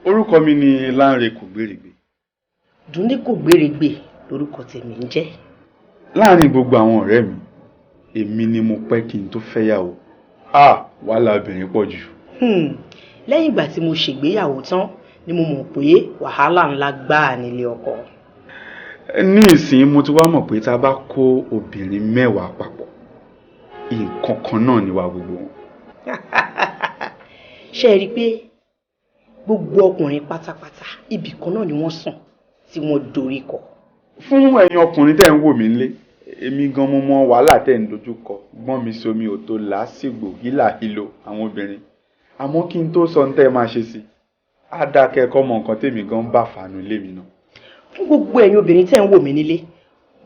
Orúkọ mi ni Lánre Kògbérègbè. Dùnní Kògbérègbè lórúkọ tèmi ń jẹ́. Láàárín gbogbo àwọn ọ̀rẹ́ mi, èmi ni mo pẹ́ kí n tó fẹ́yàwó. Ah, wàhálà obìnrin pọ̀ jù. Lẹ́yìn ìgbà tí mo ṣègbéyàwó tán ni mo mọ̀ pé wàhálà ńlá gbáà nílé ọkọ. Ní ìsìn mo ti wá mọ̀ pé tá a bá kó obìnrin 10 papọ̀, nǹkan kan náà ni wà gbogbo wọn. Ṣé ẹ rí i pé gbogbo ọkùnrin pátápátá ibì kan náà ni wọ́n sùn tí wọ́n dorí kọ. Fún ẹ̀yin ọkùnrin tẹ́ ń wò mí nílé, èmi gan mo mọ wàhálà tẹ́ ń dojú kọ, gbọ́n mi somi ò tó làásìgbò hílàhílo àwọn obìnrin. Àmọ́ kí n tó sọ ohun tẹ́ ẹ máa ṣe sí, á dáa kẹ́ ẹ kọ́ mọ nǹkan tèmi gan ń bá fàánú ilé mi náà. Fún gbogbo ẹ̀yin obìnrin tẹ́ ń wò mí nílé,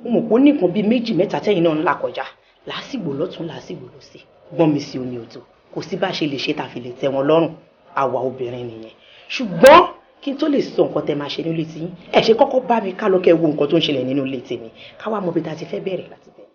mo mọ̀ pé ó ní nǹkan bíi 2, 3 tẹ́yin náà ń là kọjá, làásìgbò lọ́tún làásìgbò lósì, gbọ́n mi sí omi ò tó, kò sí bá ṣe lè ṣe tá fi lè tẹ́ wọn lọ́rùn, àwa obìnrin nìyẹn. Ṣùgbọ́n kí n tó lè sọ nǹkan tẹ́ máa ṣe nílé tiyín, ẹ ṣe kọ́kọ́ bá mi ká lọ kẹ́ wo nǹkan tó ń ṣẹlẹ̀ nínú ilé tèmi, ká wá mọ bí ta ti fẹ́ bẹ̀rẹ̀ láti bẹ̀rẹ̀.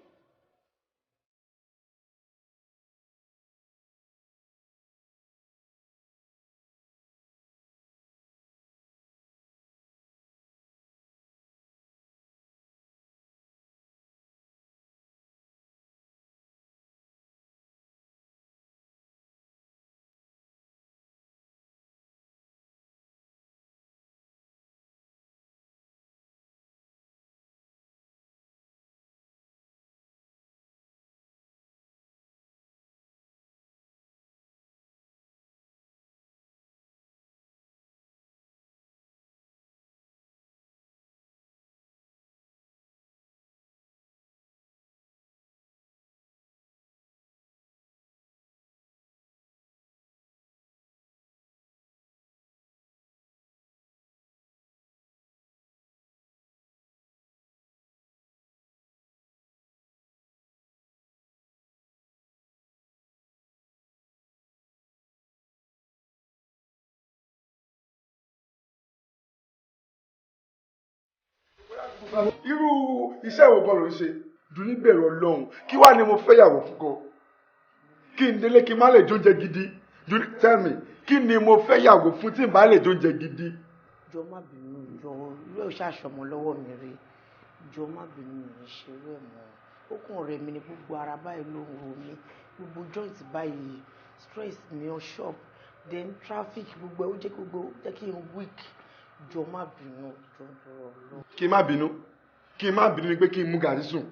Irú iṣẹ́ wo gan ló ń ṣe? Dùnní bẹ̀rù Ọlọ́run. Kí wá ni mo fẹ́ yàwó fún gan? Kí n délé kí n má lè jóúnjẹ gidi. Dùnní, tell me, kí ni mo fẹ́ yàwó fún tí n bá lè jóúnjẹ gidi? Jọ má bínú, jọ irú ẹ̀ ṣàṣọmọ lọ́wọ́ mi rí. Jọ má bínú, mi ò ṣe irú ẹ̀ mọ́. Ó kàn rẹ̀ mi ní gbogbo ara báyìí ló ń ro mi. Gbogbo joint báyìí, stress mi on shop, then traffic gbogbo ẹ̀ ó jẹ́ gbogbo jẹ́ kí n weak. Jọ má bínú, jọ jọ lọ. Kí n má bínú, kí n má bínú ni pé kí n mú gàrí sùn.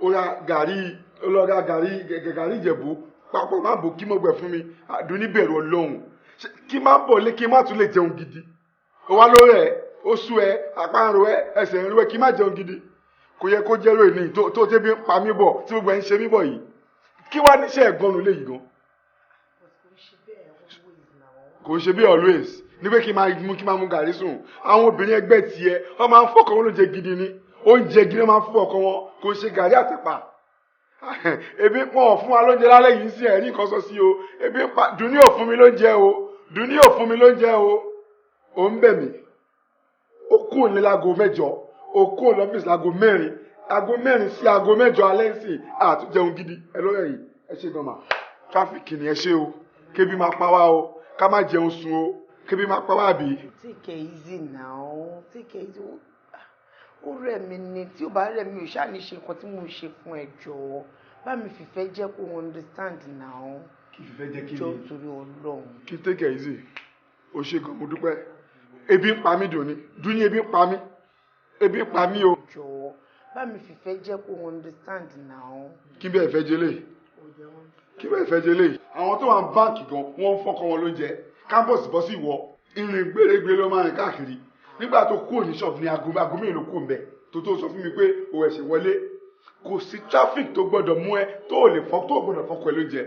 Ó ra gàrí, ó lọ ra gàrí, gàrí Ìjẹ̀bú, papọ̀ má bò kí mo gbẹ̀ fún mi. Dùnní bẹ̀rù Ọlọ́run. Kí n má bọ̀ lé kí n má tún lè jẹun gidi. Ó wá lórí ẹ̀, ó sú ẹ, apá ń ro ẹ, ẹsẹ̀ ń ro ẹ, kí n má jẹun gidi. Kò yẹ kó jẹ́ lónìí tó tẹ́bí ń pa mí bọ̀ tí gbogbo ẹ̀ ń ṣe mí bọ̀ yìí. Kí wá níṣẹ́ ẹ̀gbọ́n nu léyìí gan? Kò ṣe bí always. Ní pé kí n máa mú, kí n máa mú gàrí sùn. Àwọn obìnrin ẹgbẹ́ tiẹ̀, wọ́n máa ń fọkàn wọn lóúnjẹ gidi ni. Oúnjẹ gidi wọ́n máa ń fún ọkọ wọn, kò ṣe gàrí àtẹ̀pà. Ebi pọ̀ fún wa lóúnjẹ lálẹ́ yìí sí ẹ̀rí nǹkan sọ sí o. Ebi pa, Dùnní ò fún mi lóúnjẹ o. Dùnní ò fún mi lóúnjẹ o. Ó ń bẹ̀ mí. Ó kúrò ní láago 8. Ó kúrò lọ́fíìsì láago 4. Aago 4 sí aago 8 alẹ́ ń sìn. Àtúnjẹun gidi. Ẹ lọ́rẹ̀ yìí. Ẹ ṣe gan mà. Tráfíkì ni ẹ ṣe o. Kébí máa pa wá o. Ká má jẹun sùn o. Kébí máa pa wá àbí. Take it easy now. Take it easy. Ó rẹ̀ mí ni. Tí ó bá rẹ̀ mí, ò ṣáà ní ṣe nǹkan tí mò ń ṣe fún ẹ jọ̀ọ́. Bá mi fìfẹ́ jẹ́ kó understand now. Kí fìfẹ́ jẹ́ kí ni? Jọ̀ọ́ torí Ọlọ́run. Kí take it easy. O ṣe gan, mo dúpẹ́. Ebi ń pa mí dùn ni. Dùn ní ebi ń pa mí. Ebi ń pa mí o. Jọ̀ọ́ bá mi fìfẹ́ jẹ́ kó understand now. Kí bẹ́ẹ̀ fẹ́ jẹ léyìí? Kí bẹ́ẹ̀ fẹ́ jẹ léyìí? Àwọn tó wà ní báǹkì gan, wọ́n ń fọ́kọ wọn lóúnjẹ. Campus bọ́ sí ìwọ. Ìrìn gbèrègbè ló máa rìn káàkiri. Nígbà tó kúrò ní ṣọ́ọ̀bù ní aago mélòó kúrò ńbẹ̀ tó tó sọ fún mi pé o ẹ̀ṣẹ̀ wọlé. Kò sí traffic tó gbọ́dọ̀ mú ẹ tó lè fọ́ tó gbọ́dọ̀ fọ́kọ ẹ lóúnjẹ.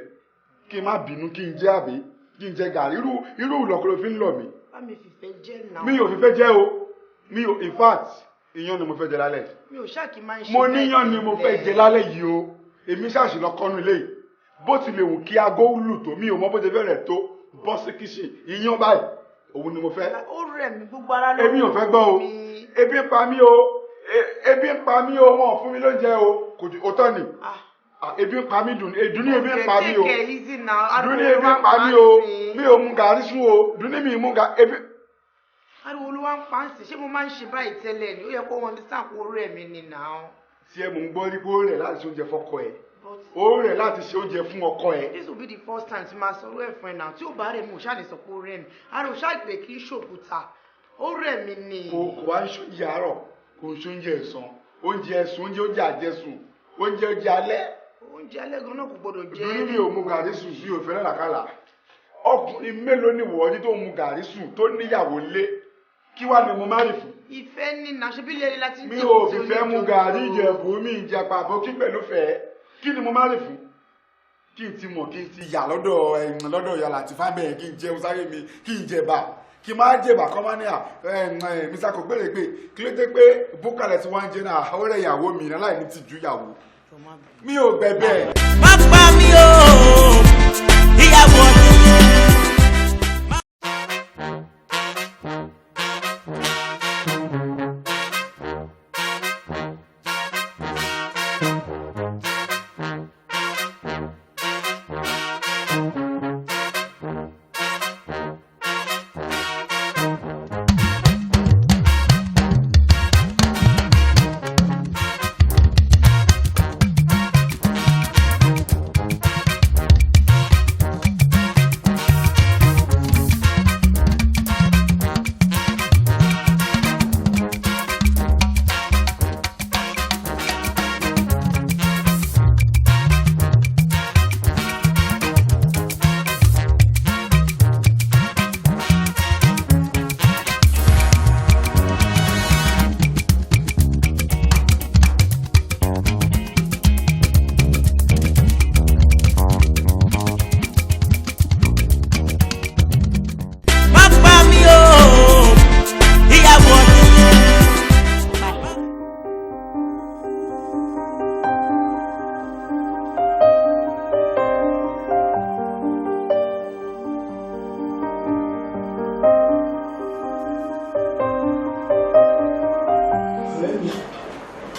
Kí n má bínú kí n jẹ àbí kí n jẹ gàrí irú ìlọ̀kọ̀ ló fi ń lọ̀ mí. Bá mi fìfẹ́ jẹ́ náà. Mi ò fìfẹ́ jẹ́ o. Mi ò, in fact, iyán ni mo fẹ́ jẹ lálẹ́. Mi ò ṣáà kí n máa ń ṣe Mo níyán ni mo fẹ́ jẹ lálẹ́ yìí o. Èmi ṣáàṣì lọ kọ́nu ilé yìí. Bó ti lè wù kí aago lù tó, mi ò mọ bó ti fẹ́rẹ̀ tó bọ́ sí kíṣìn. Iyán báyìí, òun ni mo fẹ́. Ó rẹ̀ mí gbogbo ara ló Èmi ò fẹ́ gbọ́ o. mi. Ebi ń pa mí o. Ebi ń pa mí o, wọn ò fún mi lóúnjẹ o. Kò jù, òótọ́ ni. Ebi ń pa mí dùn, dùn ní ebi ń pa mí o. Take it easy now. Dùn ní ebi ń pa mí o. Mi ò mú gàrí sùn o. Dùn ní mi mú gàrí, ebi. Ariwo ló wá ń pa ń sìn. Ṣé mo máa ń ṣe báyìí tẹ́lẹ̀ ni? Ó yẹ kó understand kó rẹ̀ mí ni now. Tí ẹ mò ń gbọ́ rí pé ó rẹ̀ láti ṣe oúnjẹ fọ́kọ ẹ̀, ó rẹ̀ láti ṣe oúnjẹ fún ọkọ ẹ̀. This will be the first time tí máa sọ̀rọ̀ ẹ̀ fún ẹ náà. Tí ò bá rẹ̀ mi, ò ṣáà lè sọ pé ó rẹ̀ mí. Ara ò ṣáà pé kí n ṣòkúta. Ó rẹ̀ mí ni. Kò wá ń ṣoúnjẹ àárọ̀, kò ń ṣoúnjẹ ẹ̀sán, oúnjẹ ẹ̀sùn, oúnjẹ àjẹsùn, oúnjẹ alẹ́. Oúnjẹ alẹ́ gan náà kò gbọdọ̀ jẹ. Ìdùnnú mi ò mu gàrí sùn, mi ò fẹ́ràn làkàlà. Ọkùnrin mélòó ni wọ́n ní tó mu gàrí sùn tó níyàwó lé? Kí wá ni mo má rì fún? Ìfẹ́ ní nà ṣe bí lẹ́ni láti ń Mi ò fi fẹ́ mu gàrí Ìjẹ̀bú, mi ń jẹ pàbó kí pẹ̀lú fẹ́. Kí ni mo má rì fún? Kí n ti mọ̀, kí n ti yà lọ́dọ̀ ẹ̀yìn lọ́dọ̀ ìyá Làtífá bẹ́ẹ̀, kí n jẹun sáré mi, kí n jẹ̀bà. Kí n má jẹ̀bà kọ́ máa ní à Mr. Kò gbèrè pé kí ló dé pé búkàlẹ̀ tí wọ́n ń jẹ náà ó rẹ̀ ìyàwó mi náà láì ní tìjú ìyàwó. Mi ò gbẹ̀bẹ̀. Má pa mí o, ìyàwó ọ̀dẹ̀dẹ̀. Má pa mí o, ìyàwó ọ̀dẹ̀dẹ̀. Ọ̀rẹ́ mi,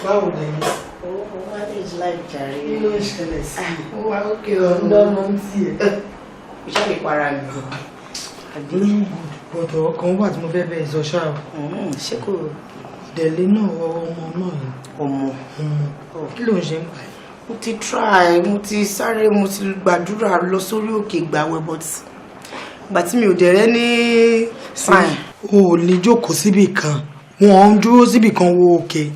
báwo dẹ̀ ni? Ó manage life jàre. Kí ló ń ṣẹlẹ̀ sí i? Ó wá ókè o. Lọ́mọ ń tiẹ̀. Kò ṣáà lè para mi. Àbí? Bọ̀dọ̀ kan wà tí mo fẹ́ bẹ́ẹ̀ sọ ṣáà. Ṣé kò Dẹ̀lé náà wọ ọmọ náà ni. Ọmọ. Ọmọ. Kí ló ń ṣe ń pa ẹ̀? Mo ti try, mo ti sáré, mo ti gbàdúrà lọ sórí òkè gbàwẹ̀, but ìgbà tí mi ò dẹ̀rẹ́ ní sign. O ò lè jókòó síbì kan. Wọ́n ń dúró síbì kan wo òkè.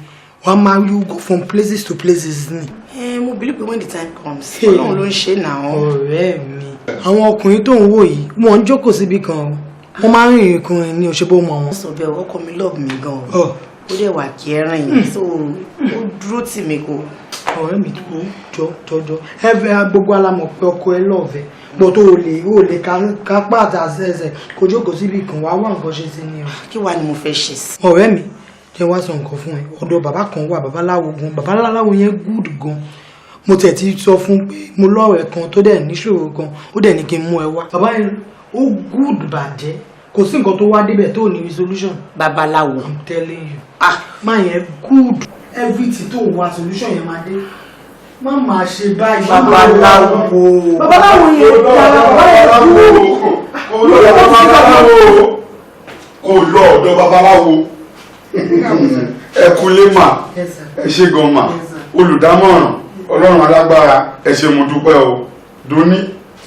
Wọ́n máa you go from places to places ni. Eh, mo believe pé when the time comes, Hey. Ọlọ́run ló ń ṣe náà. Ọ̀rẹ́ mi. Àwọn ọkùnrin tó ń wò yìí, wọ́n ń jókòó síbì kan o. Wọ́n máa ń rìnrìn kùnrin ní òṣèbó mọ̀ wọn. Sọ bẹ́ẹ̀, ọkọ mi love mi gan o. Ọ̀. Ó dẹ̀ wà caring, so ó dúró tì mí kò. Ọ̀rẹ́ mi, jọ jọjọ, ẹ fẹ́ gbogbo alamọ̀ pé ọkọ ẹ lọ́ọ̀fẹ́ bọ́ tó o lè o lè kápá àti àṣẹṣẹ kó jókòó síbi kan wá wá nǹkan ṣe sí ni o. Kí wàá ni mo fẹ́ ṣe sí? Ọ̀rẹ́ mi, jẹ́ wá sọ nǹkan fún ẹ. Ọ̀dọ̀ bàbá kan wà, babaláwo gan. Babaláwo yẹn good gan. Mo tẹ̀ ti sọ fún pé mo lọ́rẹ̀ẹ́ kan tó dẹ̀ níṣòro gan, ó dẹ̀ ní kí n mú ẹ wá. Bàbá yẹn ó good bàjẹ́, kò sí nǹkan tó wá débẹ̀ tó ní resolution. Babaláwo. I'm telling you. Ah, má yẹn good, everything tó wá solution yẹn máa dé. Má máa ṣe báyìí. Babaláwo. Babaláwo yẹn dára, bàbá yẹn good. Kò lọ ọ̀dọ̀ babaláwo. Kò lọ ọ̀dọ̀ babaláwo. Ẹ kúlé mà. Yes, sir. Ẹ ṣé gan mà. Yes, sir. Olùdámọ̀ràn Ọlọ́run alágbára, ẹ ṣé, mo dúpẹ́ o. Dóní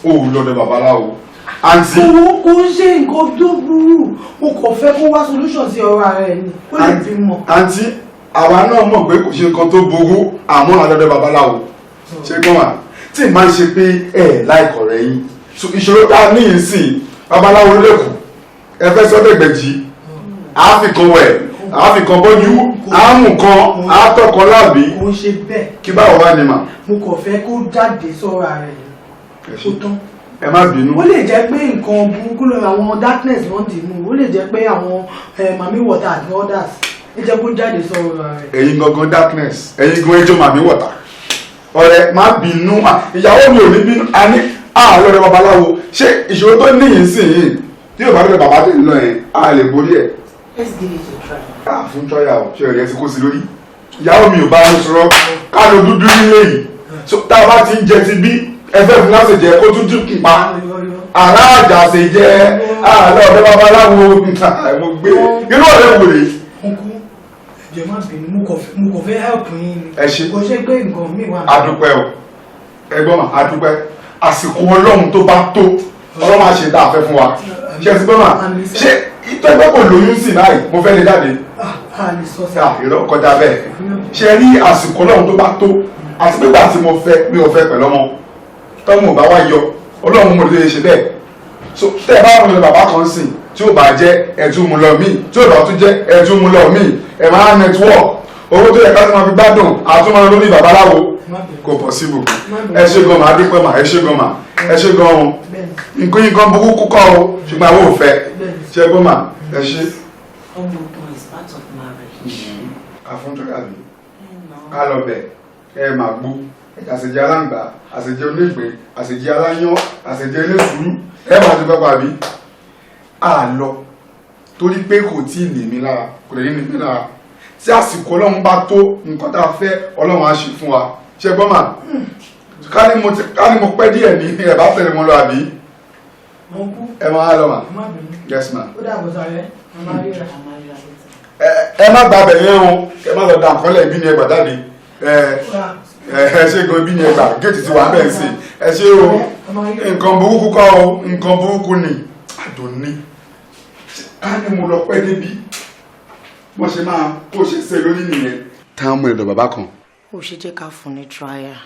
ò lọ́dọ̀ babaláwo. Àǹtí. Kò ń ṣe nǹkan tó burú, o kò fẹ́ kó wá solution sí ọ̀rọ̀ ara ẹ̀ ni ó lè fi mọ̀. Àǹtí, àwa náà mọ̀ pé kò ṣe nǹkan tó burú, àmọ́ àlọ́dọ̀ babaláwo ṣé gan wa tí ì máa ń ṣe pé ẹ láìkọ̀ rẹ̀ yín. So ìṣòro tá a ní yìí sìn, babaláwo lẹ́kùn ẹ fẹ́ sọ́dẹ̀gbẹ̀jì, àáfìkan wẹ̀, àáfìkan bọ́jú, àámù kan àátọ́kan láàbí. Kò ń ṣe bẹ́ẹ̀. Kí báwo wá ni mà? Mo kàn fẹ́ kó jáde sọ́rọ̀ ara ẹ̀ Ẹ ni ṣé. ó tán. Ẹ má bínú. Ó lè jẹ́ pé nǹkan burúkú ló àwọn darkness ló ń dì mú, ó lè jẹ́ pé àwọn mami water and others. Ẹ jẹ́ kó jáde sọ́rọ̀ ara ẹ̀. Ẹ̀yin gangan darkness, ẹ̀yin gan ẹjọ́ màmí wọ̀tà. Ọ̀rẹ́, má bínú mà, ìyàwó mi ò ní bínú. A ní àlọ́dọ̀ babaláwo. Ṣé ìṣòro tó ní yìí sìn yìí, tí yóò bá lọ́dọ̀ bàbá tó ń lọ yẹn, a lè borí ẹ̀? Let's give it a try. Ká fún tọ́yà o. Ṣé ọ̀rẹ́ ti kó sí lórí? Ìyàwó mi ò bá ń sọ̀rọ̀ ká ló dúdú nílé yìí. So tá a bá ti ń jẹ ti bí ẹ fẹ́ fún láti jẹ kó tún dúkì pa àrà àjàsè jẹ. Àlọ́ ọ̀dọ́ babaláwo, mo gbé irú ọ̀rẹ́ wò rèé. Uncle, ẹ jọ̀ọ́, má bínú, mo kàn fẹ́ help yín ni. Ẹ ṣé. Kò ṣe pé nǹkan mi wà. Adúpẹ́ o, ẹ̀gbọ́n mà, adúpẹ́. Àsìkò Ọlọ́run tó bá tó, Ọlọ́run á ṣe tá a fẹ́ fún wa. Ṣe é ti gbọ́n mà? Ṣé ìtọ́ ẹgbẹ́ kò lóyún sí báyìí, mo fẹ́ lè jáde? A lè sọ sí. Ah, irọ́, kọjá bẹ́ẹ̀. Ṣe rí, àsìkò Ọlọ́run tó bá tó, àti pé gbà tí mo fẹ́, mi ò fẹ́ pẹ̀lú ọmọ, tọ́mù ò bá wá yọ, Ọlọ́run mo lè ṣe bẹ́ẹ̀. So tẹ́ ẹ bá wọn lọ bàbá kan sìn, tí ó bá jẹ́, ẹ̀tún mu lọ míì, tí ó bá tún jẹ́, ẹ̀tún mu lọ míì. Ẹ̀ máa network owó tó yẹ ká tó máa fi gbádùn àtúmọ̀ lórí babaláwo, kò possible. Ẹ ṣe gan mà, dúpẹ́ mà, ẹ ṣe gan mà, ẹ ṣe gan o. Nǹkan yìí gan burúkú kọ́ o, ṣùgbọ́n àwọn ò fẹ́ ṣe gbọ́n mà, ẹ ṣe. Ọmọ ogun is part of marriage. Àfúntúrà mi ká lọ bẹ̀, ẹ máa gbó àṣejẹ aláǹgbá, àṣejẹ onígbín, àṣejẹ aláyán, àṣejẹ eléṣùúrù, ẹ máa ti pápá bí a lọ, torí pé kò tí ì ní mi lára, kò lè ní mi lára. Tí àsìkò Ọlọ́run bá tó, nǹkan tá a fẹ́, Ọlọ́run á ṣe fún wa. Ṣe gbọ́n mà? Ká ní mo ti, ká ní mo pẹ́ díẹ̀ ní ẹ̀ bá tẹ̀lé wọn lọ, àbí? Uncle. Ẹ máa lọ mà. Má bínú. Yes ma. Ó dàbọ̀ sáré, a máa ríra. Ẹ má gba abẹ yẹn o, ẹ má lọ da nǹkan lẹ̀. Ibi ni ẹ gbà jáde. Ẹ ẹ ṣe gan, ibi ni ẹ gbà, géètì ti wà bẹ́ẹ̀ sí. Ẹ ṣe o. Nǹkan burúkú kọ́ o, nǹkan burúkú ni àdùnní. Ká ní mo lọ pẹ́ débi, bó ṣe máa kó ṣe ṣe lórí nìyẹn. Táwọn ọmọ ẹ̀dọ̀ bàbá kan. Ó ṣe jẹ́ ká fún ní trial,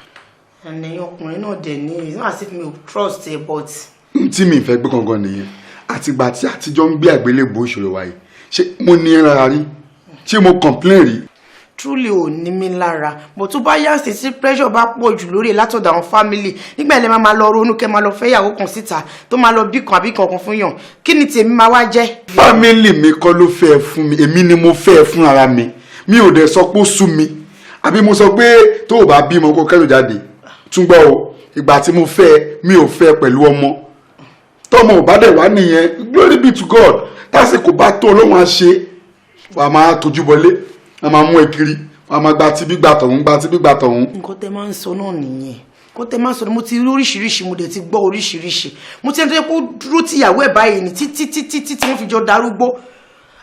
and ẹ̀yin ọkùnrin náà dẹ̀ ní, it's not as if mi ò trust ẹ, but. Tí mi fẹ́ gbé gangan nìyẹn. Àtìgbà tí àtijọ́ ń gbé àgbélébùú ìṣòro wa yìí, ṣé mo ní ẹ lára rí? Ṣé mo complain rí? Truly, ò ní mi lára, but tó bá yá sí, tí pressure bá pọ̀ jù lórí ẹ̀ látọ̀dọ̀ àwọn family, nígbà yẹn lè máa lọ ronú kẹ́ máa lọ fẹ́ ìyàwó kan síta, tó máa lọ bí kan àbí kankan fún yàn. Kí ni tèmi máa wá jẹ́? Family mi kọ́ ló fẹ́ fún mi, èmi ni mo fẹ́ fún ara mi. Mi ò dẹ̀ sọ pé ó sú mi, àbí mo sọ pé tó o bá bímọ kó kẹ́rù jáde? Tún gbọ́ o, ìgbà tí mo fẹ́, mi ò fẹ́ pẹ̀lú ọmọ. Tọmọ ò bá dẹ̀ wá nìyẹn, glory be to God. Tásìkò bá tó, Ọlọ́run á ṣe. Wà á máa tójú bọlé, wà á máa mú ẹ kiri, wà á máa gba tibí gba tọ̀hún, gba tibí gba tọ̀hún. Nǹkan tẹ́ máa ń sọ náà nìyẹn, nǹkan tẹ́ máa ń sọ ni mo ti rí oríṣiríṣi, mo dẹ̀ ti gbọ́ oríṣiríṣi. Mo ti ẹni tó yẹ kó dúró tíyàwó ẹ̀ báyìí ní títí títí tí wọ́n fi jọ darúgbó.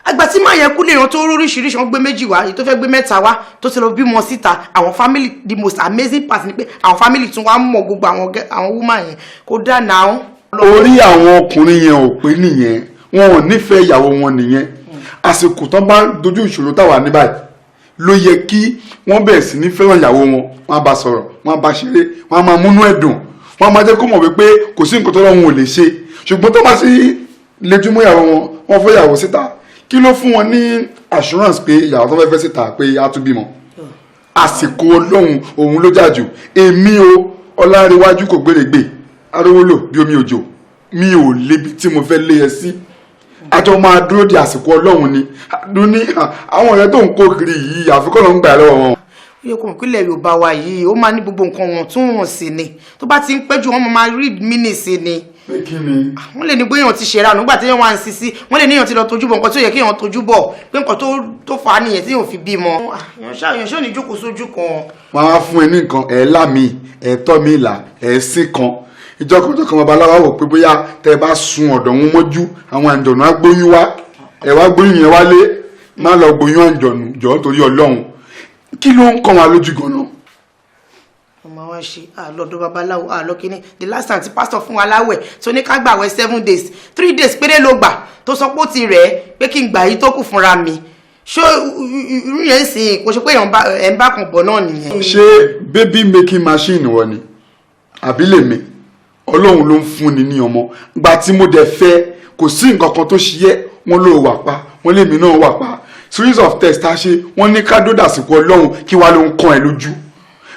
Àgbà tí máa yẹ kú lè ràn tó rí oríṣiríṣi, wọ́n gbé méjì wá, èyí tó fẹ́ gbé mẹ́ta wá, tó ti lọ bímọ síta. Àwọn family, the most amazing part ni pé àwọn family tún wá mọ̀ gbogbo àwọn woman yẹn. Kò dá náà. Orí àwọn ọkùnrin yẹn ò pé nìyẹn, wọn ò nífẹ̀ẹ́ ìyàwó wọn nìyẹn. Àsìkò tán bá dojú ìṣòro táwa ní báyìí ló yẹ kí wọ́n bẹ̀rẹ̀ sí ní fẹ́ràn ìyàwó wọn. Wọ́n á bá sọ̀rọ̀, wọ́n á bá ṣeré, wọ́n á máa múnú ẹ̀ dùn, wọ́n á máa jẹ́ kó mọ̀ wípé kò sí nǹkan tó lọ́wọ́ ò lè ṣe. Ṣùgbọ́n tó bá sí lejúmọ́ ìyàwó wọn, wọ́n fẹ́ ìyàwó síta, kí ló fún wọn ní assurance pé ìyàwó tó fẹ́ fẹ́ síta pé á tún bímọ? Àsìkò Ọlọ́run òun ló jà jù. Èmi o, Ọlárẹ̀wájú kò gbèrègbè arówólò bí omi òjò, mi ò lébi tí mo fẹ́ lé ẹ sí. Àjọ máa dúró di àsìkò Ọlọ́run ni ní àwọn ọ̀rẹ́ tó ń kó kiri yìí, àfikún ló ń gbà lọ́wọ́ wọn. Ó yẹ kó mọ̀ pé ilẹ̀ Yorùbá wa yìí, ó máa ní gbogbo nǹkan wọn tún wọ̀n sí ni. Tó bá ti ń pẹ́ jù, wọ́n máa read meaning sí ni. Pé kí ni? Wọ́n lè ní pé èèyàn ti ṣèrànù nígbà tí èèyàn wà ń sisi. Wọ́n lè ní èèyàn ti lọ tójú bọ̀ nǹkan tó yẹ kí èèyàn tójú bọ̀, pé nǹkan tó fà á nìyẹn tí èèyàn fi bímọ. Èèyàn ṣáà ní jókòó sójú kan. Wọ́n á fún ẹ ní nǹkan ẹ̀ lámì ẹ̀ tọ́ mi ìlà ẹ̀ sí kan ìjọkọ̀jọ̀kan. Babaláwa wò pé bóyá tẹ́ ẹ bá sun ọ̀dọ̀ wọn mọ́jú, àwọn àǹjọ̀nù á gbóyún wá, ẹ wá gbóyún yẹn wálé. Má lọ gbóyún àǹjọ̀nù, jọ̀ọ́, nítorí Ọlọ́run. Kí ló ń kọ́ wa lójú gan-an? Ọmọ wa ṣe àlọ́dọ̀ babaláwo, àlọ́ kínní. The last time tí pastor fún wa láwẹ̀, tó ní ká gbàwẹ̀ 7 days, 3 days péré ló gbà, tó sọ pé ó ti rẹ̀ ẹ́, pé kí n gbà yí tó kù fúnra mi. Ṣó irú yẹn sìn kò ṣe pé ẹ̀ ń bá kan bọ̀ náà nìyẹn? Ṣé baby making machine wọ ni àbí lèmi? Ọlọ́run ló ń fúnni ní ọmọ. Gba tí mo dẹ̀ fẹ́, kò sí nǹkan kan tó ṣiyẹ́. Wọ́n ló wà pa, wọ́n lèmi náà wà pa. Series of tests tá a ṣe, wọ́n ní ká dódà síkú Ọlọ́run. Kí wàá ló ń kàn ẹ́ lójú?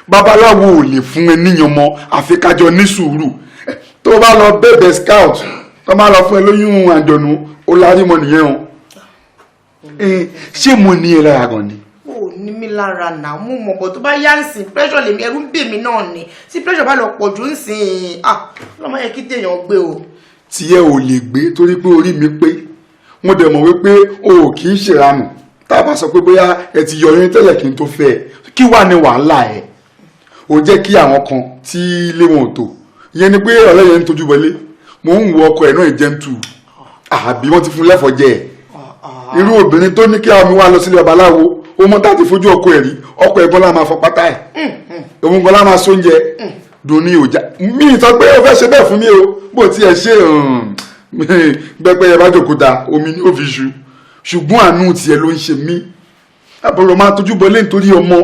Babaláwo ò lè fún ẹ níyan mọ́, àfi kájọ ní sùúrù. Tó bá lọ bẹ̀bẹ̀ scout, tó bá lọ fún ẹ lóyún àjọ̀nù, ó lárí mọ́ nìyẹn o. Ṣé mo ní ẹ lára gan ni? Ó ní mí lára náà, mú mọ̀ bọ̀. Tó bá yá ń sìn, pressure lèmi, ẹ̀rù ń bè mí náà ni. Tí pressure bá lọ pọ̀ jù ń sìn, ah, ọlọ́mọ yẹ kí téèyàn gbé o. Tiẹ̀ ò lè gbé, torí pé orí mi pé. Wọ́n dẹ̀ mọ̀ wípé o ò kì í ṣèranù. Tá a bá sọ pé bóyá ẹ ti yọ oyún tẹ́lẹ̀ kí n tó fẹ́ ẹ, kí wàá ní wàhálà ẹ̀? Ò jẹ́ kí àwọn kan tí ilé wọn ò tò ìyẹn ni pé ọ̀rẹ́ yẹn ń tojú wọlé. Mò ń wo ọkọ ẹ̀ náà, ìjẹ́ntù. Àbí wọ́n ti fún lẹ́fọ̀ọ́ jẹ ẹ̀? Irú obìnrin tó ní kí àwọn mi wá lọ sílé babaláwo, ó mọ tá ti fojú ọkọ ẹ̀ rí. Ọkọ ẹ̀ gan la máa fọ pátá ẹ̀, òun gan la máa sóúnjẹ dùn ní òjá mi. Sọ pé ó fẹ́ ṣe bẹ́ẹ̀ fún mi o, bó tiẹ̀ ṣe gbẹ́pẹ́ yẹn bá jòkúta omi ní ó fi ṣu, ṣùgbọ́n àánú tiẹ̀ ló ń ṣe mí. Àbúrò máa tójú bọlé nítorí ọmọ.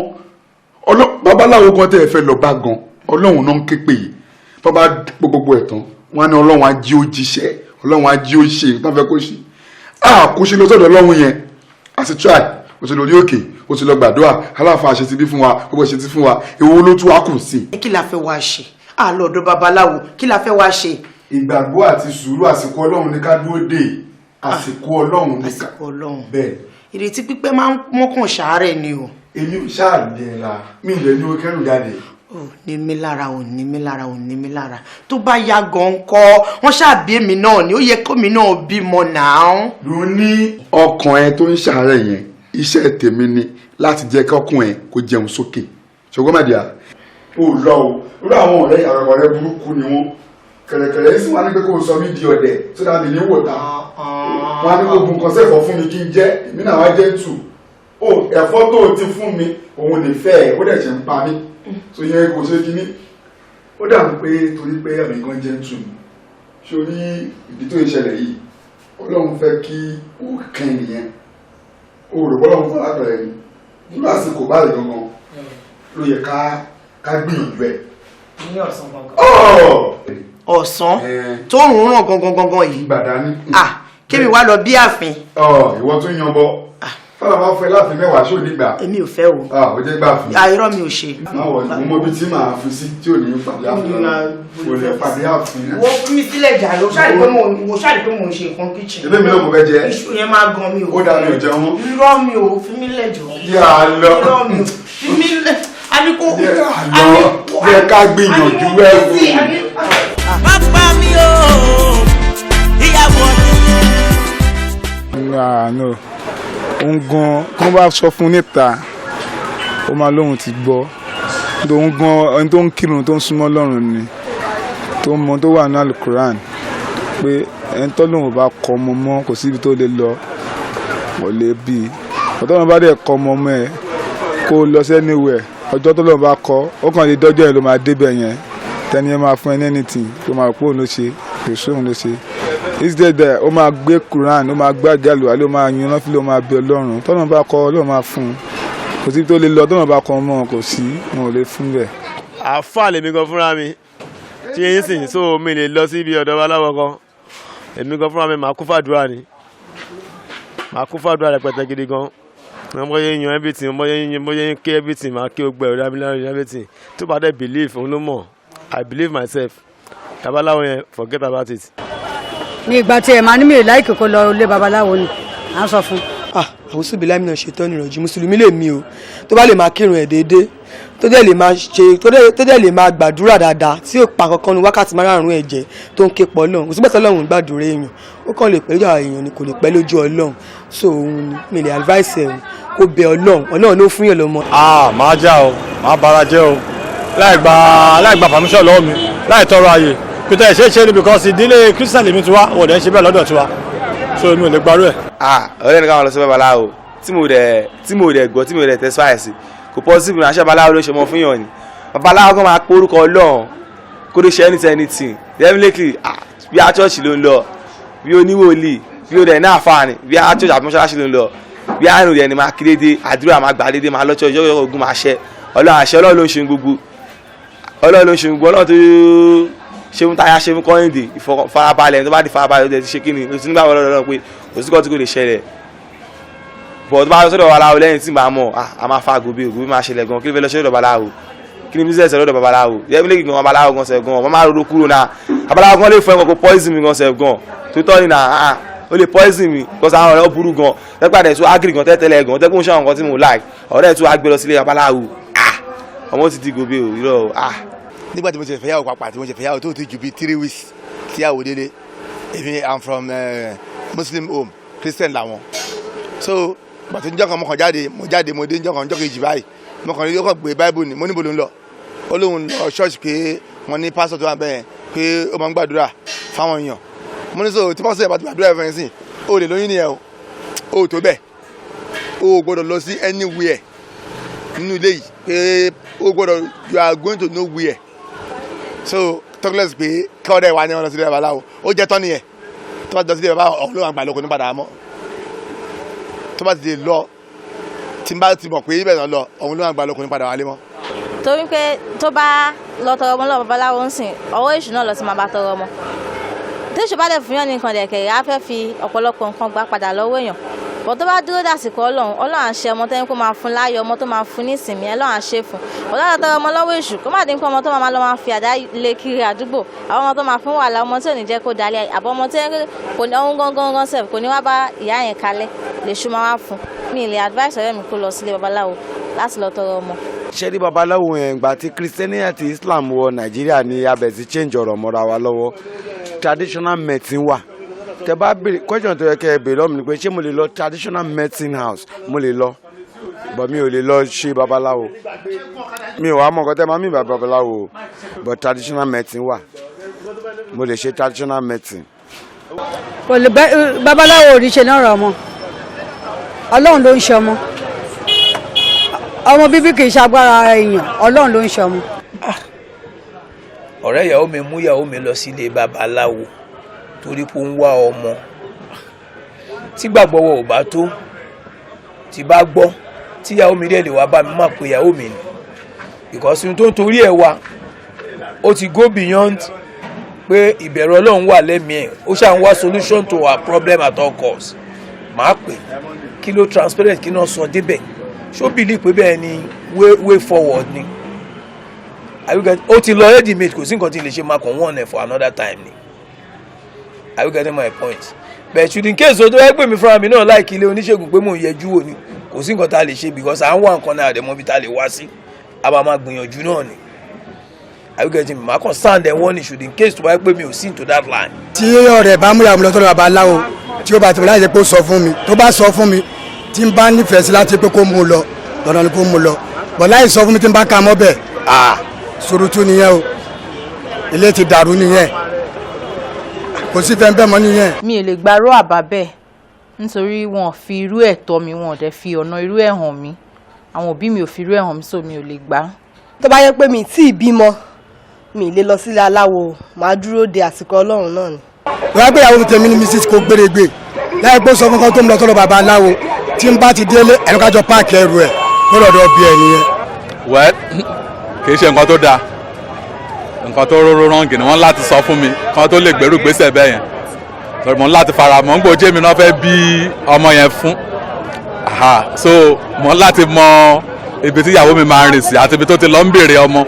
Babaláwo gan tẹ́ ẹ fẹ́ lọ bá gan, Ọlọ́run náà ń ké pè yìí. Bàbá gbogbo ẹ̀ tán, wọn á ní Ọlọ́run á jí ó jíṣẹ́, Ọlọ́run á jí ó ṣe nǹkan fẹ́ kó ṣe. A kò ṣe lọ sọ́dọ̀ Ọlọ́run yẹn. A ti try, o ti lọ ní òkè, o ti lọ gbàdúrà, aláfa ṣe ti bí fún wa, gbogbo ṣe ti fún wa. Èwo ló tún wá kù sí? Kí la fẹ́ wá ṣe? A lọ ọ̀dọ̀ babaláwo, kí la fẹ́ wá ṣe? Ìgbàgbọ́ àti sùúrù. Àsìkò Ọlọ́run ní ká dúró dè, àsìkò Ọlọ́run ní ká. Àsìkò Ọlọ́run. Bẹ́ẹ̀. Ìrètí pípẹ́ máa ń mọ́kàn ṣàárẹ̀ ni o. Èmi ò ṣáà ní ẹ la, mi ì lè ní o kẹrù jáde. Ò ní mi lára, ò ní mi lára, ò ní mi lára. Tó bá yá gan kọ́, wọ́n ṣàbí èmi náà ni, ó yẹ kómi náà bímọ náà. Ló ní ọkàn ẹ tó ń ṣàárẹ̀ yẹn, iṣẹ́ tèmi ni láti jẹ́ kọ́kùn ẹ kó jẹun sókè. Ṣùgbọ́n màdìyà ó lọ o, irú àwọn ọ̀rẹ́ àwọn ọ̀rẹ́ burúkú ni wọ́n. Kẹ̀rẹ̀kẹ̀rẹ̀ sì wọ́n á ní pé kó o sọ mí di ọ̀dẹ̀ tó dà mí ní wòta. Wọ́n á ní kó gun kan sẹ́fọ̀ fún mi kí n jẹ́, èmi náà wá jẹ́ tù ó. Ẹ̀fọ́ tó o ti fún mi, òun ní fẹ́ ẹ̀, ó dẹ̀ ṣe ń pa mí tó yẹ kó ṣe kíní. Ó dàbí pé torí pé ẹ̀mí gan jẹ́ tù sórí ìdí tó ìṣẹ̀lẹ̀ yìí, Ọlọ́run fẹ́ kí ó kàn nìyẹn. O rò bọ́lọ́run fún alápẹ̀rẹ̀ ni nínú àsìkò báyìí gangan ló yẹ ká gbìyànjú ẹ̀. Ní ọ̀sán gangan. Ọ̀! Ọ̀sán tó ń ràn gangan gangan yìí. Gbàdá ní. Ah, kémi wá lọ bí ààfin. Ọ ìwọ tún yan bọ fọlá máa fẹ́ láàfin mẹ́wàá, ṣó nígbà? Èmi ò fẹ́ o. Ah, ó jẹ́ gbà fún. Àìrọ́ mi ò ṣe. Má wọ mo mọ ibi tí màá fi sí tí ò ní pàdé àfin, kò lè pàdé àfin. Wo fi mi sílẹ̀ jàre, o ṣáà rí pé mo o ṣáà rí pé mo ń ṣe nǹkan kitchen. Ilé mi náà mo fẹ́ jẹ. Iṣu yẹn máa gan mi o. Ó dà, mi ò jẹun mọ́. Irọ́, mi ò, fi mí lẹ̀ jọ. Yà á lọ. Irọ́, mi ò, fi mí lẹ̀, àní kò. Yà á lọ, yẹ ká gbìyànjú ẹ̀ wò. Má pa mí o, ìyàwó. Ah, no, òun gan kí wọ́n bá sọ fún níta, ó máa lóhun ti gbọ́. Òun gan, ẹni tó ń kírun, tó ń súnmọ́ Ọlọ́run ni, tó mọ tó wà ní Alukuran pé ẹni tó lóun ò bá kọ ọmọ mọ́, kò síbi tó lè lọ, kò lè bí i. Ọ̀tọ́ bá dẹ̀ kọ ọmọ ọmọ ẹ̀ kó lọ sí anywhere, ọjọ́ tó lóun bá kọ, ó kàn lè dọ́jọ́ ẹ̀ ló máa débẹ̀ yẹn. Tẹ́ni ẹ máa fún ẹ ní anything tó máa pò ló ṣe, kò sóhun ló ṣe. Instead there, ó máa gbé Quran, ó máa gbé àjálù àlẹ́, ó máa yan lọ́fíìlì, ó máa bẹ Ọlọ́run. Tọ́nà bá kọ, Ọlọ́run máa fún un. Kò síbi tó lè lọ, tọ́nà bá kọ ọmọ, kò sí, wọn ò lè fún bẹ́ẹ̀. Àáfàá lèmi gan fúnra mi tí eyín sìn, so mi lè lọ sí ibi ọ̀dọ̀ babaláwo kan. Èmi gan fúnra mi, màá kú fàdúrà ni, màá kú fàdúrà rẹpẹtẹ gidi gan. Wọ́n bọ́ yẹn yan everything, wọ́n bọ́ yẹn bọ́ yẹn ké everything, màá ké gbẹ ọ̀rẹ́ mi everything. Tó bá dẹ̀ believe, òun ló mọ̀. I believe myself. Babaláwo yẹn, forget about it. Ní ìgbà tí ẹ máa ní mi láìkè kó lọ ilé babaláwo ni à ń sọ fún. Ah, àwùsù bíi láìmínà ṣètò ìrànjú. Mùsùlùmí lè mi o, tó bá lè máa kírun ẹ̀ déédéé, tó dẹ̀ lè máa ṣe, tó dẹ̀ lè máa gbàdúrà dáadáa, tí yóò pa kankan nu wákàtí márààrún ẹ̀jẹ̀ tó ń ké pọ̀ Ọlọ́run, kò síbẹ̀ tí Ọlọ́run ń gbàdúrà èèyàn. Ó kàn lè pẹ́ lójú àwọn èèyàn ni, kò lè pẹ́ lójú Ọlọ́run. So òun ni mi lè advice ẹ̀ o, kó bẹ Ọlọ́run. Ọlọ́run ló fún yàn lọ́mọ. Ah, máa já o, máa bara jẹ́ o, láì gba permission lọ́wọ́ mi, láì tọrọ ààyè pété ṣe é ṣe ni, because ìdílé Christian lèmi ti wá, wọ́n dẹ̀ ń ṣe bẹ́ẹ̀ lọ́dọ̀ tiwa, so èmi ò lè gbarú ẹ̀. Ah, ọ̀rẹ́ mi káwọn lọ sí babaláwo tí mo dẹ̀ gbọ́, tí mo dẹ̀ testify sí, kò possible. Àṣẹ babaláwo ló ṣe mọ fún yàn ni. Babaláwo kan máa porúkọ Ọlọ́run kó ló ṣe anything anything. Definitely, ah, bí a church ló ń lọ, bí oníwòlíì, bí ó dẹ̀ ní àfààní, bí a church àbí mọ́ṣáláṣí ló ń lọ, bí àrùn rẹ̀ ni, máa kí dédé, àdúrà máa gbà dédé, máa lọ church yọ̀yọ̀, ogun máa ṣẹ. Ọlọ́run, àṣẹ Ọlọ́run ló ń ṣe gbogbo, Ọlọ́run ló ń ṣe gbogbo. Ọlọ́run tó ṣe fún táyà, ṣe fún kọ́hìndé, ìfarabalẹ̀ tó bá di farabalẹ̀, ó ti ṣe kíni, ó ti nígbà wọlé Ọlọ́run pé òsì kan tí kò lè ṣẹlẹ̀ bọ̀. Tó bá lọ sọ́dọ̀ babaláwo lẹ́yìn tí màá mọ̀, a máa fa gòbí ògòbí máa ṣẹlẹ̀ gan. Kí ló fẹ́ lọ sọ́dọ̀ babaláwo? Kí ni business lọ́dọ̀ babaláwo? Yẹ́n lè gan babaláwo gan sẹ̀ gan, wọ́n máa rodo kúrò náà. Babaláwo gan lè fún ẹ gan kó poison mi gan sẹ̀ gan, tó tọ́ ni náà. Ó lè poison mi because àwọn ọ̀rẹ́ ó burú gan. Tẹ́gbàdẹ̀ tó agree gan tẹ́tẹ́lẹ̀ gan, tẹ́kùn ṣe àwọn nǹkan tí mo like, ọ̀rẹ́ tó wá gbé lọ sílé babaláwo, ọmọ ti di gòbí o, irọ́ o. Nígbà tí mo ṣe fẹ́yàwó pàpà, tí mo ṣe fẹ́yàwó tó ti ju bíi 3 weeks tí yàwó délé, èmi, I'm from Muslim home, Christian làwọn. So bàtí njọ́ kan mo kàn jáde, mo jáde, mo dé njọ́ kan, njọ́ kejì báyìí, mo kàn ní ó kàn gbé Bible ni. Mo níbo ló ń lọ? Ó lóun lọ ṣọ́ọ̀ṣì, pé wọ́n ní pásítọ̀ tó wà bẹ́ẹ̀, pé ó máa ń gbàdúrà fáwọn èèyàn. Mo ní so tí pásítọ̀ yẹn bá ti gbàdúrà ẹ̀ fún ẹ sìn, o lè lóyún nìyẹn o. O tó bẹ́ẹ̀, o gbọ́dọ̀ lọ sí anywhere nínú ilé yìí pé o gbọ́dọ̀, you are going to nowhere. So talk less pé kí ọ̀rẹ́ wa ní wọn lọ sílé babaláwo. Ó jẹ́ tán nìyẹn. Tó bá ti lọ sílé babaláwo, ọ̀hún ló máa gbà lóko ní padà mọ́. Tó bá ti lè lọ, tí n bá ti mọ̀ pé ibẹ̀ náà lọ, ọ̀hún ló máa gbà lóko ní padà wálé mọ́. Torí pé tó bá lọ tọrọ ọmọ lọ́wọ́ babaláwo ń sìn, ọwọ́ èṣù náà lọ sí máa bá tọrọ ọmọ. Téṣù bá dẹ̀ fún yàn ní nǹkan dẹ̀kẹ̀rẹ̀, á fẹ́ fi ọ̀pọ̀lọpọ̀ nǹkan gbà padà lọ́wọ́ èèyàn bọ̀. Tó bá dúró dàsìkò Ọlọ́run, Ọlọ́run á ṣe ọmọ tẹ́ni kó máa fún láyọ̀, ọmọ tó máa fún ní ìsinmi, Ọlọ́run á ṣe fún. Ọlọ́run tọrọ ọmọ lọ́wọ́ èṣù, kó má dín pé ọmọ tó máa lọ máa fi àdá lé kiri àdúgbò, àwọn ọmọ tó máa fún wàhálà, ọmọ tí ò ní jẹ́ kó dalẹ̀, àbọ̀ ọmọ tí kò ní ọ̀hún gangan gan sef kò ní wá bá ìyá yẹn kalẹ̀ lèṣù máa wá fún. Mi lè advice ọ̀rẹ́ mi kó lọ sílé babaláwo láti lọ tọrọ ọmọ. Ṣé ní babaláwo yẹn, ìgbà tí Christianity àti Islam wọ Nàìjíríà ní abẹ̀ sí change ọ̀rọ̀ mọ́ra wa lọ́wọ́. Traditional medicine wà. Tẹ bá béèrè question tó yẹ kẹ́ ẹ béèrè lọ́mọ ni pé ṣé mo lè lọ traditional medicine house? Mo lè lọ, but mi ò lè lọ ṣe babaláwo. Mi ò wá mọ̀ nǹkan tẹ́ máa mí bá babaláwo, but traditional medicine wà, mo lè ṣe traditional medicine. Kò lè bẹ babaláwo ò ní ṣe náà rọ ọmọ. Ọlọ́run ló ń ṣe ọmọ. Ọmọ bíbí kì í ṣe agbára èèyàn, Ọlọ́run ló ń ṣe ọmọ. Ọ̀rẹ́ ìyàwó mi mú ìyàwó mi lọ sílé babaláwo torí pé ó ń wá ọmọ. Tí gbàgbọ́ wọ ò bá tó, tí bá gbọ́ tí ìyàwó mi dẹ̀ lè wá bá mi, má pe ìyàwó mi ni, because ohun tó ń torí ẹ̀ wá, ó ti go beyond pé ìbẹ̀rù Ọlọ́run wà lẹ́mìí ẹ̀. Ó ṣáà ń wá solution to our problem at all costs. Màá pè kí ló transparent, kí náà sọ débẹ̀, ṣó believe pé bẹ́ẹ̀ ni way forward ni. Are you get? Ó ti lọ ready made, kò sí nǹkan tí n lè ṣe, máa kàn wọ́n ẹ̀ for another time ni. Are you getting my point? But should in case o tó wáyé pè mí fúnra mi náà láìkí ilé oníṣègùn pé mò ń yẹjú wò ni, kò sí nǹkan tá a lè ṣe, because à ń wá nǹkan náà, àdẹ̀mọ́ bí tá a lè wá sí, a máa máa gbìyànjú náà ni. Are you getting me? Màá kàn sound ẹ̀ warning should in case tó wáyé pé mi ò sí into that line. Tí ọ̀rẹ́ bá mú ìyàwó mi lọ sọ́dọ̀ babaláwo, tí ó bá ti láì jẹ́ pé ó sọ fún mi, tó bá sọ fún mi, tí n bá nífẹ̀ẹ́ sí láti pé kó mú un lọ, dandan ni kó mú un lọ. Bọ̀ láì sọ fún mi, tí n bá ka mọ́ bẹ́ẹ̀, à surutu nìyẹn o, ilé ti dàrú nìyẹn, kò sí fẹ́ bẹ́ẹ̀ mọ́ nìyẹn. Mi ò lè gbarú àbá bẹ́ẹ̀, nítorí wọn ò fi irú ẹ̀ tọ́ mi, wọn ò dẹ̀ fi ọ̀nà irú ẹ̀ hàn mí. Àwọn òbí mi ò fi irú ẹ̀ hàn mí, so mi ò lè gbà á. Tó bá yẹ pé mi tí ì bímọ, mi lè lọ sílé aláwo, màá dúró de àsìkò Ọlọ́run náà ni. Wọ́n gbé ìyàwó tèmi ní Mrs kò gbèrègbè láì pé sọ fún kan tó ń lọ sọ́dọ̀ babaláwo, tí n bá ti délé, ẹnu kájọ pack ẹrù ẹ̀ kó lọ́dọ̀ bí ẹ nìyẹn. Well, kì í ṣe nǹkan tó dáa, nǹkan tó róró wrong ni. Wọ́n láti sọ fún mi kí wọ́n tó lè gbèrú gbèsè bẹ́ẹ̀ yẹn, torí mo ń láti fara mọ́ ń gbòjé mi náà fẹ́ bí ọmọ yẹn fún. Aha, so mo ń láti mọ ibi tí ìyàwó mi máa ń rìn sí àti ibi tó ti lọ ń béèrè ọmọ,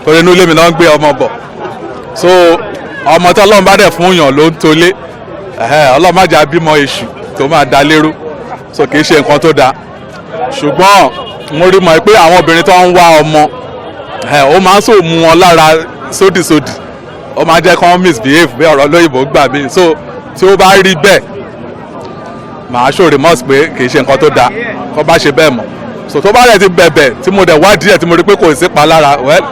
torí inú ilé mi náà ń gbé ọmọ bọ̀. So ọmọ tí Ọlọ́run bá dẹ̀ fún yàn ló ń tolé. Ọlọ́run má jà bímọ èṣù tó máa da lérú. So kì í ṣe nǹkan tó dáa, ṣùgbọ́n mo rí mọ̀ pé àwọn obìnrin tó ń wá ọmọ, ó máa ń sò mú wọn lára sódìsódì, ó máa jẹ́ kán misbehave bí ọ̀rọ̀ lóyìnbó gbà mí. So tí ó bá rí bẹ́ẹ̀, màá show remorse pé kì í ṣe nǹkan tó dáa kó bá ṣe bẹ́ẹ̀ mọ̀. So tó bá rẹ̀ ti bẹ̀bẹ̀, tí mo dẹ̀ wádìí ẹ̀, tí mo rí pé kò sí palára, well,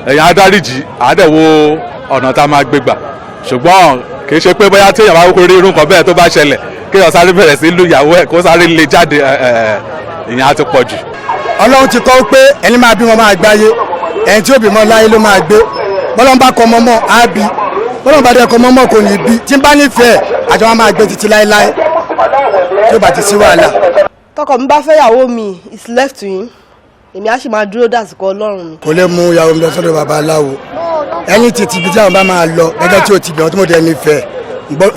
ẹ̀yàn adáríjì àádẹ́wò ọ̀nà tá a máa gbé gbà. Ṣùgbọ́n kì í ṣe pé bóyá tí èèyàn bá kókó rí irú nǹkan bẹ́ẹ̀ tó bá ṣẹlẹ̀, kéèyàn sáré bẹ̀rẹ̀ sí lu ìyàwó ẹ̀, kó sáré lé jáde, ìyẹn á ti pọ̀ jù. Ọlọ́run ti kọ́ pé ẹni máa bímọ máa gbáyé, ẹni tí ó bímọ láyé ló máa gbé. Bọ́lọ́n bá kọ́ mọ́mọ́ á bí, bọ́lọ́n bá dẹ̀ kọ́ mọ́mọ́ kò ní bí. Tí n bá nífẹ̀ẹ́, àjọ wa máa gbé títí láéláé tí ó bá ti sí wàhálà. Tọkọ mi bá fẹ́yàwó mi, it's left to him. Èmi á sì máa dúró dàsìkò Ọlọ́run mi. Kò lè mú ìyàwó mi lọ sọ́dọ̀ babaláwo. Ẹni títí ibi tí àwọn bá máa lọ gẹ́gẹ́ tí o ti bẹ̀rẹ̀ tí mo dẹ̀ nífẹ̀ẹ́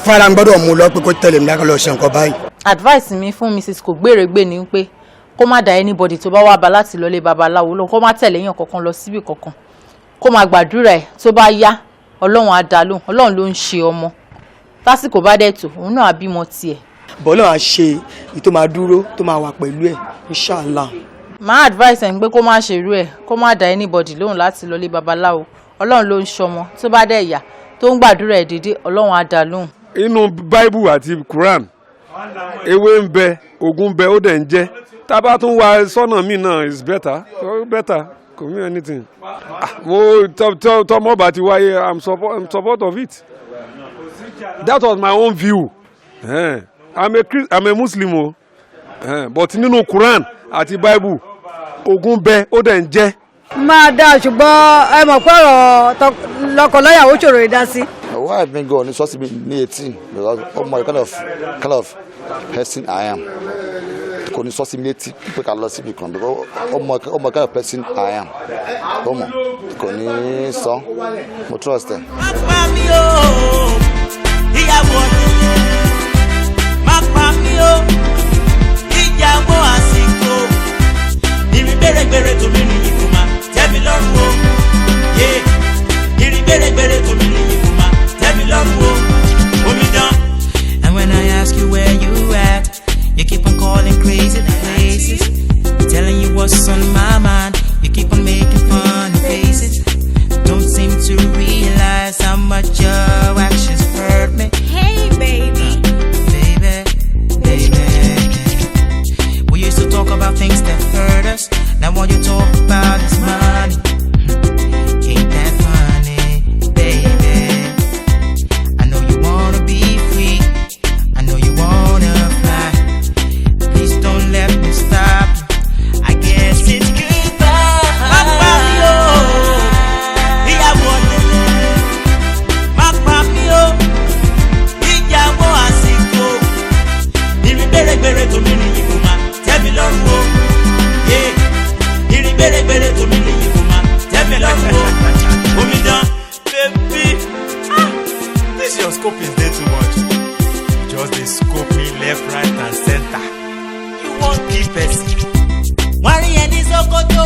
fúnra mi, gbọ́dọ̀ mú lọ pé kó tẹ̀lé mi lákàlọ́ ṣe nǹkan báyìí. Advice mi fún Mrs kò gbèrègbè ni pé kó má da anybody tó bá wá bá láti lọlé babaláwo lọ, kó má tẹ̀lé èèyàn kankan lọ síbì kankan, kó máa gbàdúrà ẹ̀. Tó bá yá, Ọlọ́run á dá lóhùn. Ọlọ́run ló ń ṣe ọmọ. Tásìkò bá dẹ̀ tó, òun náà á bímọ tiẹ̀. Bọ́lá á ṣe èyí tó máa dúró, tó máa wà pẹ̀lú ẹ̀, inshallah. Máa advice ẹ̀ ń pé kó má ṣe irú ẹ̀, kó má da anybody lóhùn láti lọlé babaláwo. Ọlọ́run ló ń ṣọmọ. Tó bá dẹ̀ yá, tó ń gbàdúrà ẹ̀ dédé, Ọlọ́run á dá lóhùn. Inú Bible àti Quran, ewé ń bẹ, oògùn ń bẹ, ó dẹ̀ ń jẹ́. Tá a bá tún wá sọ́nà míì náà is better, so better kò mean anything. Ah, mo tọmọ bá ti wáyé, I'm support of it. That was my own view. I'm a Muslim o, but nínú Quran àti Bible, ogun bẹ, ó dẹ̀ ń jẹ́. Máa dá, ṣùgbọ́n ẹ mọ̀ pé ọ̀rọ̀ lọ́kọláyàwó ṣòro ìdá sí. Why I been go ní sọ́ọ̀sì mi ní 18, because ọmọ the kind of person I am, kò ní sọ́ọ̀sì mi létí pé ká lọ síbi kan, because ọmọ kind of person I am, ọmọ kò ní sọ, mo trust ẹ. Pa mí o, ìyàwó ọ̀dẹ̀dẹ̀. Má pa mí o, ìyàwó àsìkò. Ìrìn gbèrègbèrè tó mi rìn yìí kò má tẹ́ mi lọ́rùn o. Yeah. Ìrìn gbèrègbèrè tó mi rìn yìí kò má tẹ́ mi lọ́rùn o. Omidan. And when I ask you where you at, you keep on calling crazy places. Telling you what's on my mind, you keep on making funny faces. Don't seem to realize how much your actions hurt me. Hey, baby. Baby, baby. We used to talk about things that hurt us. Now all you talk about is money. Ain't that funny, baby? I know you wanna be free. I know you wanna fly. Please don't let me stop you. I guess it's goodbye. Má pa mí o, ìyàwó ọ̀dẹ̀dẹ̀. Má pa mí o, ìyàwó àsìkò. Ìrìn gbèrègbèrè tó mi rìn yìí kò má tẹ́ mi lọ́rùn o. Yeah. Ìrìn gbèrègbèrè tó mi rìn yìí kò má tẹ́ mi lọ́rùn o. Omidan. Baby, ah, this your scope is dey too much. You just dey scope me left, right and center. You wan kill person. Wọ́n rí ẹ ní Sokoto,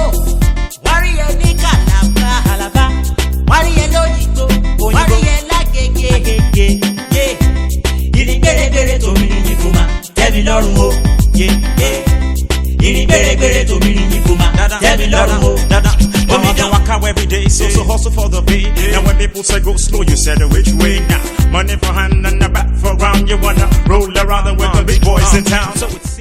wọ́n rí ẹ ní Calabar, Calabar, wọ́n rí ẹ lóyìnbó, wọ́n rí ẹ lágége, Agége. Yeah. Ìrìn gbèrègbèrè tó mi rìn yìí kò má tẹ́ mi lọ́rùn o. Yeah, yeah. Ìrìn gbèrègbèrè tó mi rìn yìí kò má tẹ́ mi lọ́rùn o. Omidan waka every day, so so hustle for the pay. Now when people say go slow, you said which way now? Money for hand and the back for round. You wanna roll around with the big boys in town. So it's